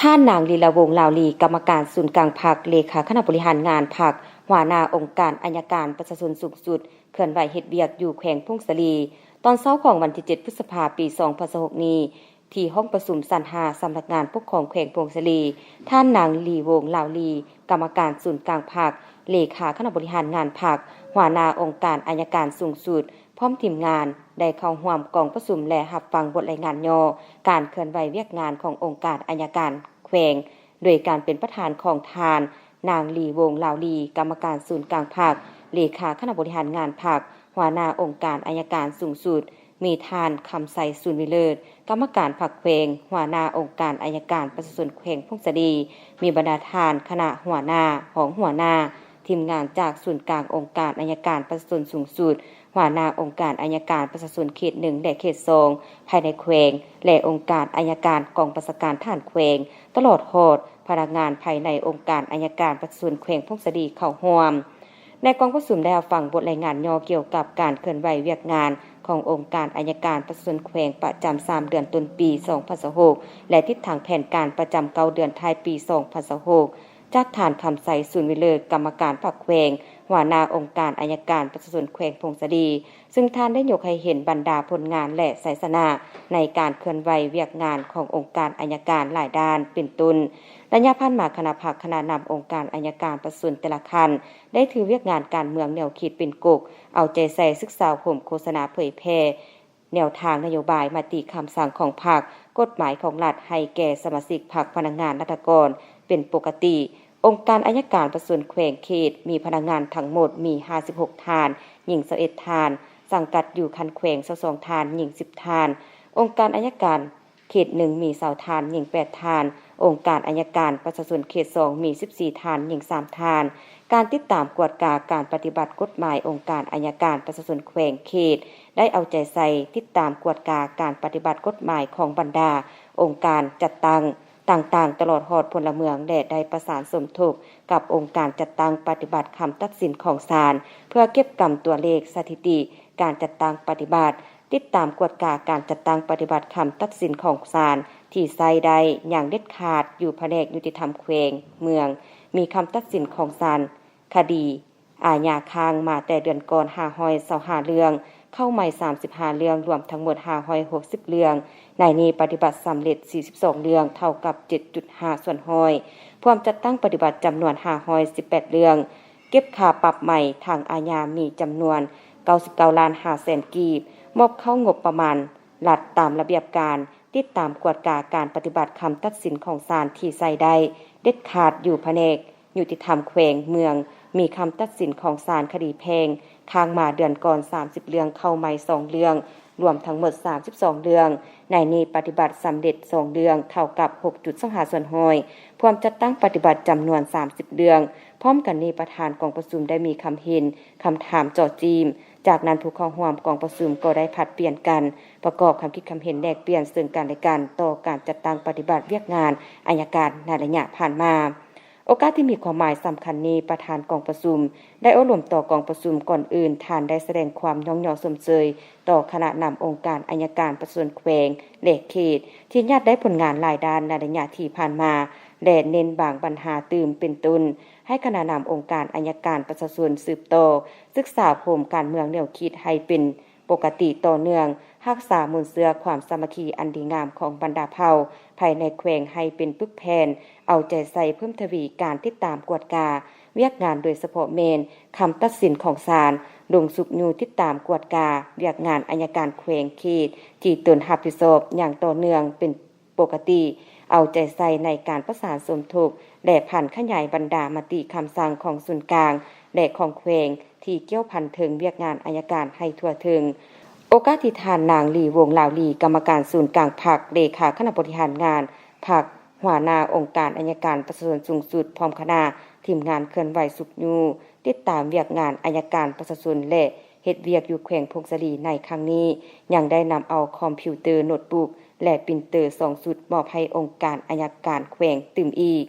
ທ່ານນາງ ລີລະວົງ ລາວລີ ກຳມະການສູນກາງພັກ, ເລຂາຄະນະບໍລິຫານງານພັກ, ຫົວໜ້າອົງການໄອຍະການປະຊາຊົນສູງສຸດ ເຄື່ອນໄຫວເຮັດວຽກຢູ່ແຂວງຜົ້ງສາລີ. ຕອນເຊົ້າຂອງວັນທີເຈັດ ພຶດສະພາ ປີສອງພັນຊາວຫົກນີ້, ທີ່ຫ້ອງປະຊຸມຊັ້ນຫ້າ ສຳນັກງານປົກຄອງແຂວງຜົ້ງສາລີ, ທ່ານນາງ ລີວົງ ລາວລີ ກຳມະການສູນກາງພັກ, ເລຂາຄະນະບໍລິຫານງານພັກ, ຫົວໜ້າອົງການໄອຍະການສູງສຸດ ພ້ອມທີມງານ ໄດ້ເຂົ້າຮ່ວມກອງປະຊຸມ ແລະ ຮັບຟັງບົດລາຍງານຫຍໍ້ການເຄື່ອນໄຫວວຽກງານຂອງອົງການໄອຍະການແຂວງ ໂດຍການເປັນປະທານຂອງທ່ານນາງ ລີວົງ ລາວລີ ກຳມະການສູນກາງພັກ, ເລຂາຄະນະບໍລິຫານງານພັກ, ຫົວໜ້າອົງການໄອຍະການສູງສຸດ, ມີທ່ານ ຄຳໄຊ ສູນວິເລີດ ກຳມະການພັກແຂວງ, ຫົວໜ້າອົງການໄອຍະການປະຊາຊົນແຂວງຜົ້ງສາລີ, ມີບັນດາທ່ານຄະນະຫົວໜ້າ, ຮອງຫົວໜ້າ, ທີມງານຈາກສູນກາງອົງການໄອຍະການປະຊາຊົນສູງສຸດ, ຫົວໜ້າອົງການໄອຍະການປະຊາຊົນເຂດໜຶ່ງ ແລະ ເຂດສອງ ພາຍໃນແຂວງ ແລະ ອົງການໄອຍະການກອງບັນຊາການທະຫານແຂວງ, ຕະຫຼອດຮອດພະນັກງານພາຍໃນອົງການໄອຍະການປະຊາຊົນແຂວງຜົ້ງສາລີເຂົ້າຮ່ວມ. ໃນກອງປະຊຸມໄດ້ຮັບຟັງບົດລາຍງານຫຍໍ້ກ່ຽວກັບການເຄື່ອນໄຫວວຽກງານຂອງອົງການໄອຍະການປະຊາຊົນແຂວງປະຈຳສາມເດືອນຕົ້ນປີສອງພັນຊາວຫົກ ແລະ ທິດທາງແຜນການປະຈຳເກົ້າເດືອນທ້າຍປີສອງພັນຊາວຫົກ ຈາກທ່ານ ຄຳໄຊ ສູນວິເລີດ ກຳມະການພັກແຂວງ, ຫົວໜ້າອົງການໄອຍະການປະຊາຊົນແຂວງຜົ້ງສາລີ, ຊຶ່ງທ່ານໄດ້ຍົກໃຫ້ເຫັນບັນດາຜົນງານ ແລະ ໄຊຊະນະໃນການເຄື່ອນໄຫວວຽກງານຂອງອົງການໄອຍະການຫຼາຍດ້ານ ເປັນຕົ້ນ ໄລຍະຜ່ານມາ ຄະນະພັກ, ຄະນະນຳອົງການໄອຍະການປະຊາຊົນແຕ່ລະຂັ້ນ ໄດ້ຖືວຽກງານການເມືອງແນວຄິດເປັນກົກ, ເອົາໃຈໃສ່ສຶກສາອົບຮົມ, ໂຄສະນາເຜີຍແຜ່ ແນວທາງນະໂຍບາຍ, ມະຕິຄຳສັ່ງຂອງພັກ, ກົດໝາຍຂອງລັດໃຫ້ແກ່ສະມາຊິກພັກ, ພະນັກງານ, ລັດຖະກອນເປັນປົກກະຕິ. ອົງການໄອຍະການປະຊາຊົນແຂວງເຂດ ມີພະນັກງານທັງໝົດມີຫ້າສິບຫົກທ່ານ, ຍິງຊາວເອັດທ່ານ, ສັງກັດຢູ່ຂັ້ນແຂວງຊາວສອງທ່ານ, ຍິງສິບທ່ານ. ອົງການໄອຍະການເຂດໜຶ່ງມີຊາວທ່ານ, ຍິງແປດທ່ານ. ອົງການໄອຍະການປະຊາຊົນເຂດສອງມີສິບສີ່ທ່ານ, ຍິງສາມທ່ານ. ການຕິດຕາມກວດກາການປະຕິບັດກົດໝາຍອົງການໄອຍະການປະຊາຊົນແຂວງເຂດ ໄດ້ເອົາໃຈໃສ່ຕິດຕາມກວດກາການປະຕິບັດກົດໝາຍຂອງບັນດາອົງການຈັດຕັ້ງຕ່າງໆ ຕະຫຼອດຮອດພົນລະເມືອງ ແລະ ໄດ້ປະສານສົມທົບກັບອົງການຈັດຕັ້ງປະຕິບັດຄຳຕັດສິນຂອງສານ ເພື່ອເກັບກຳຕົວເລກສະຖິຕິການຈັດຕັ້ງປະຕິບັດ, ຕິດຕາມກວດກາການຈັດຕັ້ງປະຕິບັດຄຳຕັດສິນຂອງສານທີ່ໃຊ້ໄດ້ຢ່າງເດັດຂາດ ຢູ່ພະແນກຍຸຕິທຳແຂວງ, ເມືອງ, ມີຄຳຕັດສິນຂອງສານຄະດີ ອາຍາຄ້າງມາແຕ່ເດືອນກ່ອນຫ້າຮ້ອຍຊາວຫ້າເລື່ອງ, ເຂົ້າໃໝ່ສາມສິບຫ້າເລື່ອງ, ລວມທັງໝົດຫ້າຮ້ອຍຫົກສິບເລື່ອງ, ໃນນີ້ປະຕິບັດສຳເລັດສີ່ສິບສອງເລື່ອງ, ເທົ່າກັບເຈັດຈຸດຫ້າສ່ວນຮ້ອຍ, ພວມຈັດຕັ້ງປະຕິບັດຈຳນວນຫ້າຮ້ອຍສິບແປດເລື່ອງ, ເກັບຄ່າປັບໃໝທາງອາຍາມີຈຳນວນເກົ້າສິບເກົ້າລ້ານຫ້າແສນກີບ, ມອບເຂົ້າງົບປະມານລັດຕາມລະບຽບການ, ຕິດຕາມກວດກາການປະຕິບັດຄຳຕັດສິນຂອງສານທີ່ໃຊ້ໄດ້ເດັດຂາດຢູ່ພະແນກ ຍຸຕິທຳແຂວງເມືອງ ມີຄຳຕັດສິນຂອງສານຄະດີແພ່ງຄ້າງມາເດືອນກ່ອນສາມສິບເລື່ອງ, ເຂົ້າໃໝ່ສອງເລື່ອງ, ລວມທັງໝົດສາມສິບສອງເລື່ອງ, ໃນນີ້ປະຕິບັດສຳເລັດສອງເລື່ອງ ເທົ່າກັບຫົກຈຸດສອງຫ້າສ່ວນຮ້ອຍ, ພວມຈັດຕັ້ງປະຕິບັດຈຳນວນສາມສິບເລື່ອງ. ພ້ອມກັນນີ້ ປະທານກອງປະຊຸມໄດ້ມີຄຳເຫັນ, ຄຳຖາມເຈາະຈີ້ມ. ຈາກນັ້ນຜູ້ເຂົ້າຮ່ວມກອງປະຊຸມກໍໄດ້ຜັດປ່ຽນກັນປະກອບຄຳຄິດຄຳເຫັນແລກປ່ຽນເຊິ່ງກັນແລະກັນຕໍ່ການຈັດຕັ້ງປະຕິບັດວຽກງານໄອຍະການໃນໄລຍະຜ່ານມາ. ໂອກາດທີ່ມີຄວາມໝາຍສຳຄັນນີ້, ປະທານກອງປະຊຸມໄດ້ໂອ້ລົມຕໍ່ກອງປະຊຸມ. ກ່ອນອື່ນ, ທ່ານໄດ້ສະແດງຄວາມຍ້ອງຍໍຊົມເຊີຍຕໍ່ຄະນະນຳອົງການໄອຍະການປະຊາຊົນແຂວງ ແລະ ເຂດ ທີ່ຍາດໄດ້ຜົນງານຫຼາຍດ້ານໃນໄລຍະທີ່ຜ່ານມາ ແລະ ເນັ້ນບາງບັນຫາຕື່ມ ເປັນຕົ້ນ ໃຫ້ຄະນະນຳອົງການໄອຍະການປະຊາຊົນສືບຕໍ່ສຶກສາອົບຮົມການເມືອງແນວຄິດໃຫ້ເປັນ ປົກກະຕິຕໍ່ເນື່ອງ, ຮັກສາມູນເຊື້ອຄວາມສາມັກຄີອັນດີງາມຂອງບັນດາເຜົ່າພາຍໃນແຂວງໃຫ້ເປັນປຶກແຜ່ນ, ເອົາໃຈໃສ່ເພີ່ມທະວີການຕິດຕາມກວດກາວຽກງານ, ໂດຍສະເພາະແມ່ນຄຳຕັດສິນຂອງສານ, ລົງຊຸກຍູ້ຕິດຕາມກວດກາວຽກງານໄອຍະການແຂວງເຂດທີ່ຕົນຮັບຜິດຊອບຢ່າງຕໍ່ເນື່ອງເປັນ ປົກກະຕິ, ເອົາໃຈໃສ່ໃນການປະສານສົມທົບ ແລະ ຜັນຂະຫຍາຍບັນດາມະຕິຄຳສັ່ງຂອງສູນກາງ ແລະ ຂອງແຂວງທີ່ກ່ຽວພັນເຖິງວຽກງານໄອຍະການໃຫ້ທົ່ວເຖິງ. ໂອກາດທີ່ທ່ານນາງ ລີ ວົງລາວລີ, ກຳມະການສູນກາງພັກ, ເລຂາຄະນະບໍລິຫານງານພັກ, ຫົວໜ້າອົງການໄອຍະການປະຊາຊົນສູງສຸດ ພ້ອມຄະນະທີມງານເຄື່ອນໄຫວຊຸກຍູ້ ຕິດຕາມວຽກງານໄອຍະການປະຊາຊົນ ແລະ ເຮັດວຽກຢູ່ແຂວງຜົ້ງສາລີໃນຄັ້ງນີ້ ຍັງໄດ້ນຳເອົາຄອມພິວເຕີໂນດບຸກ ແລະ ປຣິນເຕີສອງຊຸດມອບໃຫ້ອົງການໄອຍະການແຂວງຕື່ມອີກ.